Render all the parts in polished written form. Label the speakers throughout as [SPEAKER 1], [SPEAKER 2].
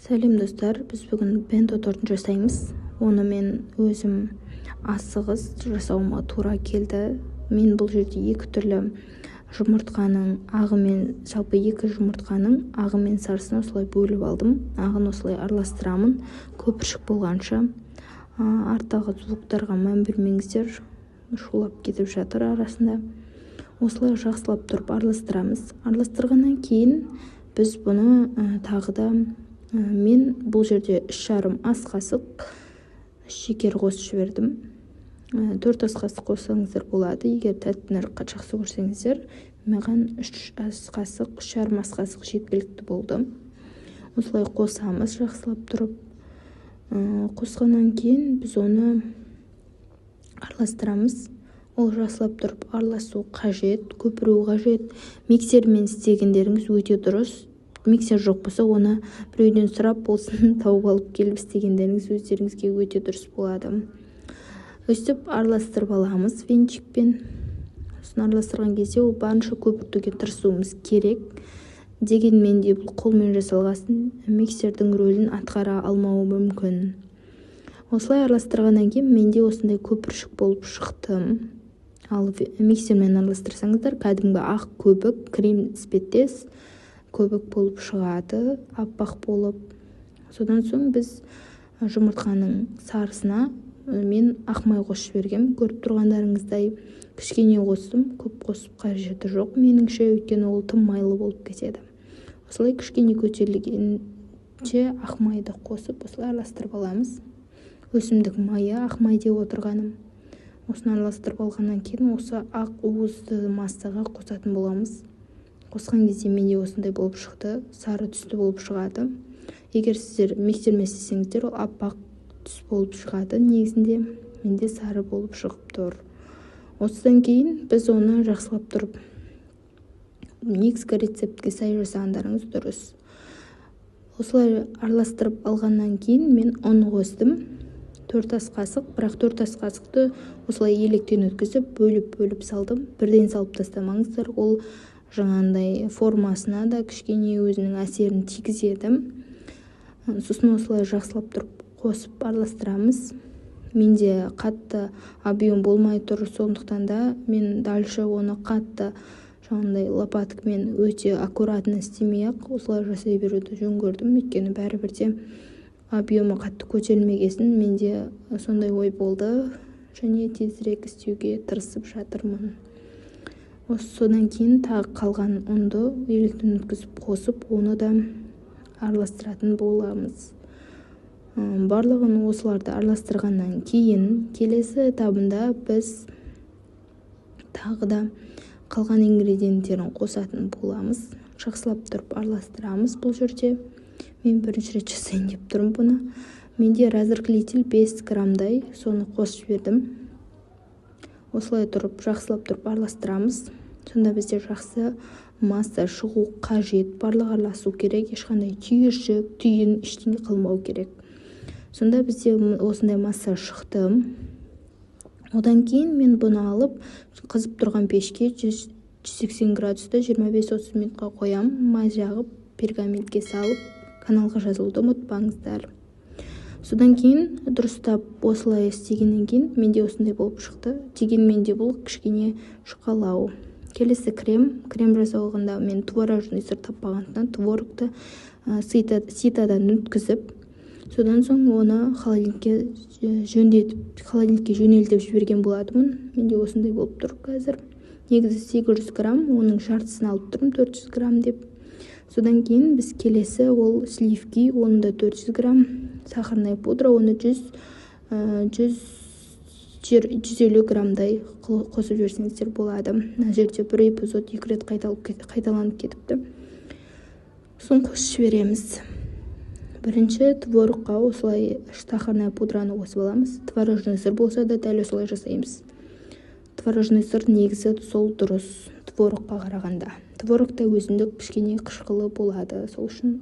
[SPEAKER 1] Сәлем, достар! Біз бүгін бенто тортын жасаймыз. Оны мен өзім асығыс жасауыма тура келді. Мен бұл жерде екі түрлі жұмыртқаның ағы мен, жалпы екі жұмыртқаның ағы мен сарысын осылай бөліп алдым. Ағын осылай араластырамын көпіршік болғанша. Арттағы звуктарға мән бермеңіздер, шулап кетіп жатыр арасында. Осылай жақсылап тұрып араластырамыз. Араластырғаннан кейін біз бұны тағы да, мен бұл жерде 3,5 ас қасық шекер қосып жібердім. 4 ас қасық қоссаңыздар болады, егер тәттіні жақсы көрсеңіздер. Маған 3 ас қасық, 3,5 ас қасық жеткілікті болды. Осылай қосамыз жақсылап тұрып. Қосқаннан кейін біз оны араластырамыз. Ол жақсылап тұрып араласу қажет, көпіру қажет. Миксермен істегендеріңіз өте дұрыс. Миксер жоқ болса, оны біреуден сұрап болсын, тауып алып келіп істегендеріңіз өздеріңізге өте дұрыс болады. Өстіп араластырып аламыз венчикпен. Сосын араластырған кезде ол барынша көпіртуге тырысуымыз керек. Дегенмен де, бұл қолмен жасалғасын, миксердің рөлін атқара алмауы мүмкін. Осылай араластырғаннан кейін менде осындай көпіршік болып шықты. Ал миксермен араластырсаңыздар, кәдімгі ақ көбік, крем іспеттес көбік болып шығады, аппақ болып. Содан соң біз жұмыртқаның сарысына мен ақ май қосып жібергенмін. Көріп тұрғандарыңыздай, кішкене қостым, көп қосып қажеті жоқ меніңше, өйткені ол тым майлы болып кетеді. Осылай кішкене көтерілгенше ақ майды қосып, осылай араластырып аламыз. Өсімдік майы, ақ май деп отырғаным. Осыны араластырып алғаннан кейін осы ақ уызды массаға қосатын боламыз. Қосқан кезде менде осындай болып шықты, сары түсті болып шығады. Егер сіздер миксермен істесеңіздер, ол аппақ түс болып шығады. Негізінде менде сары болып шығып тұр. Осыдан кейін біз оны жақсылап тұрып, негізгі рецептке сай жасағандарыңыз дұрыс. Осылай араластырып алғаннан кейін мен ұн қостым, 4 ас қасық. Бірақ 4 ас қасықты осылай електен өткізіп, бөліп-бөліп салдым. Бірден салып тастамаңыздар, ол жаңағындай формасына да кішкене өзінің әсерін тигізеді. Сосын осылай жақсылап тұрып қосып араластырамыз. Менде қатты объем болмай тұр, сондықтан да мен дальше оны қатты жаңағындай лопаткамен өте аккуратно істемей ақ осылай жасай беруді жөн көрдім, өйткені бәрібір де объемы қатты көтерілмегесін, менде сондай ой болды және тезірек істеуге тырысып жатырмын. Осы содан кейін тағы қалған ұнды електен өткізіп қосып, оны да араластыратын боламыз. Барлығын осыларды араластырғаннан кейін келесі этабында біз тағы да қалған ингредиенттерін қосатын боламыз. Жақсылап тұрып араластырамыз. Бұл жерде мен бірінші рет жасайын деп тұрмын бұны. Менде разрыхлитель 5 граммдай, соны қосып жібердім. Осылай тұрып, жақсылап тұрып араластырамыз. Сонда бізде жақсы масса шығу қажет. Барлығы араласу керек, ешқандай түйіршік, түйін, ештеңе қалмау керек. Сонда бізде осындай масса шықты. Одан кейін мен бұны алып, қызып тұрған пешке 180 градуста 25-30 минутқа қоямын, май жағып, пергаментке салып. Каналға жазылуды ұмытпаңыздар. Содан кейін дұрыстап осылай істегеннен кейін менде осындай болып шықты. Дегенмен де бұл кішкене жұқалау. Келесі крем. Крем жасалғанда мен творожный сыр таппағандықтан, творогты ситодан өткізіп, содан соң оны холодильникке жөндетіп, холодильникке жөнелтіп жіберген болатынмын. Менде осындай болып тұр қазір. Негізі 800 грамм, оның жартысын алып тұрмын, 400 грамм деп. Содан кейін біз келесі ол сливки, оны да 400 грамм, сахарная пудра, оны 100 100 150 граммдай қосып жіберсеңіздер болады. Мына жерде бір эпизод екі рет қайталанып кетіпті. Сосын қосып жібереміз. Бірінші творогқа осылай сахарная пудраны қосып аламыз. Творожный сыр болса да, дәл осылай жасаймыз. Творожный сыр негізі сол дұрыс творогқа қарағанда. Творог та өзіндік кішкене қышқылы болады, сол үшін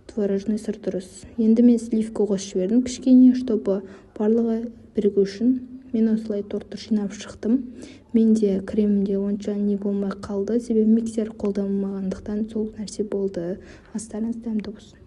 [SPEAKER 1] творожный сыр дұрыс. Енді мен сливка қосып жібердім кішкене, чтобы барлығы бірігу үшін. Мен осылай тортты жинап шықтым. Менде кремде онша не болмай қалды, себебі миксер қолданылмағандықтан сол нәрсе болды. Астарыңыз дәмді болсын!